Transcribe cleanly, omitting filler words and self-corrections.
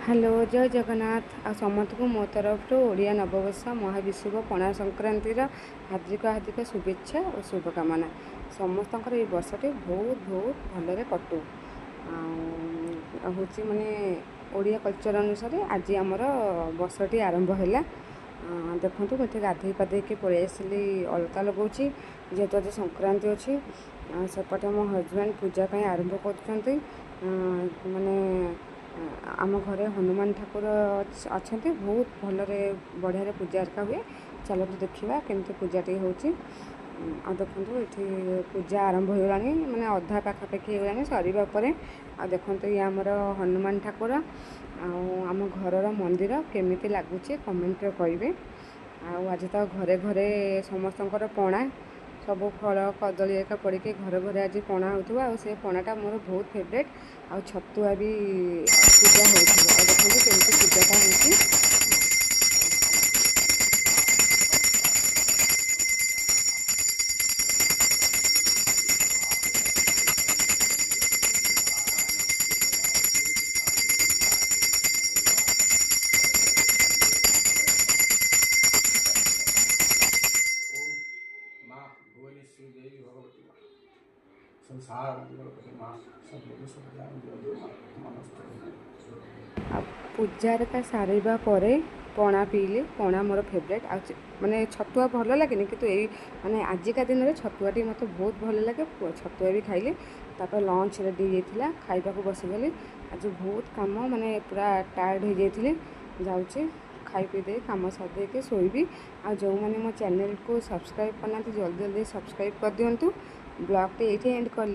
Hello, ଜୟ ଜଗନ୍ନାଥ। ଆଉ ସମସ୍ତଙ୍କୁ ମୋ ତରଫରୁ ଓଡ଼ିଆ ନବବର୍ଷ ମହାବିଷୁବ ପଣା ସଂକ୍ରାନ୍ତିର ହାର୍ଦ୍ଦିକ ହାର୍ଦ୍ଦିକ ଶୁଭେଚ୍ଛା ଓ ଶୁଭକାମନା। ସମସ୍ତଙ୍କର ଏଇ ବର୍ଷଟି ବହୁତ ବହୁତ ଭଲରେ କଟୁ। ଆଉ ହେଉଛି ମାନେ ଓଡ଼ିଆ କଲଚର୍ ଅନୁସାରେ ଆଜି ଆମର ବର୍ଷଟି ଆରମ୍ଭ ହେଲା। ଦେଖନ୍ତୁ, ମୁଁ ଏଠି ଗାଧୋଇ ପାଧେଇକି ପଳେଇ ଆସିଲି, ଅଳତା ଲଗାଉଛି, ଯେହେତୁ ଆଜି ସଂକ୍ରାନ୍ତି ଅଛି। ସେପଟେ ମୋ ହଜବେଣ୍ଡ ପୂଜା ପାଇଁ ଆରମ୍ଭ କରୁଛନ୍ତି। ମାନେ ଆମ ଘରେ ହନୁମାନ ଠାକୁର ଅଛନ୍ତି, ବହୁତ ଭଲରେ ବଢ଼ିଆରେ ପୂଜା ହେରିକା ହୁଏ। ଚାଲନ୍ତୁ ଦେଖିବା କେମିତି ପୂଜାଟି ହେଉଛି। ଆଉ ଦେଖନ୍ତୁ, ଏଠି ପୂଜା ଆରମ୍ଭ ହୋଇଗଲାଣି, ମାନେ ଅଧା ପାଖାପାଖି ହେଇଗଲାଣି, ସରିବା ପରେ। ଆଉ ଦେଖନ୍ତୁ, ଇଏ ଆମର ହନୁମାନ ଠାକୁର ଆଉ ଆମ ଘରର ମନ୍ଦିର କେମିତି ଲାଗୁଛି କମେଣ୍ଟରେ କହିବେ। ଆଉ ଆଜି ତ ଘରେ ଘରେ ସମସ୍ତଙ୍କର ପଣା, ସବୁ ଫଳ କଦଳୀ ଏକା ପଡ଼ିକି ଘରେ ଘରେ ଆଜି ପଣା ହେଉଥିବ। ଆଉ ସେ ପଣାଟା ମୋର ବହୁତ ଫେଭରେଟ୍। ଆଉ ଛତୁଆ ବି ପୂଜା ହେଉଥିବ। ଆଉ ଦେଖନ୍ତୁ କେମିତି ପୂଜାଟା ହେଉଛି। ମା ଭୁବନେଶ୍ୱରୀ ଦେବୀ ଭଗବତୀ ମା, ସଂସାର ମଙ୍ଗଳ ମା, ସବୁ ମନସ୍ଥ। ଆଉ ପୂଜା ହେରିକା ସାରିବା ପରେ ପଣା ପିଇଲି। ପଣା ମୋର ଫେଭରେଟ୍। ଆଉ ମାନେ ଛତୁଆ ଭଲ ଲାଗେନି, କିନ୍ତୁ ଏଇ ମାନେ ଆଜିକା ଦିନରେ ଛତୁଆଟି ମୋତେ ବହୁତ ଭଲ ଲାଗେ। ଛତୁଆ ବି ଖାଇଲି। ତାପରେ ଲଞ୍ଚ ରେଡ଼ି ହେଇଯାଇଥିଲା, ଖାଇବାକୁ ବସିଗଲି। ଆଜି ବହୁତ କାମ, ମାନେ ପୁରା ଟାୟାର୍ଡ଼ ହେଇଯାଇଥିଲି। ଯାଉଛି ଖାଇ ପିଇ ଦେଇ କାମ ସାରିଦେଇକି ଶୋଇବି। ଆଉ ଯେଉଁମାନେ ମୋ ଚ୍ୟାନେଲକୁ ସବସ୍କ୍ରାଇବ୍ କରିନାହାନ୍ତି, ଜଲ୍ଦି ଜଲ୍ଦି ସବସ୍କ୍ରାଇବ୍ କରିଦିଅନ୍ତୁ। ବ୍ଲଗ୍ଟି ଏଇଠି ଏଣ୍ଡ କଲି।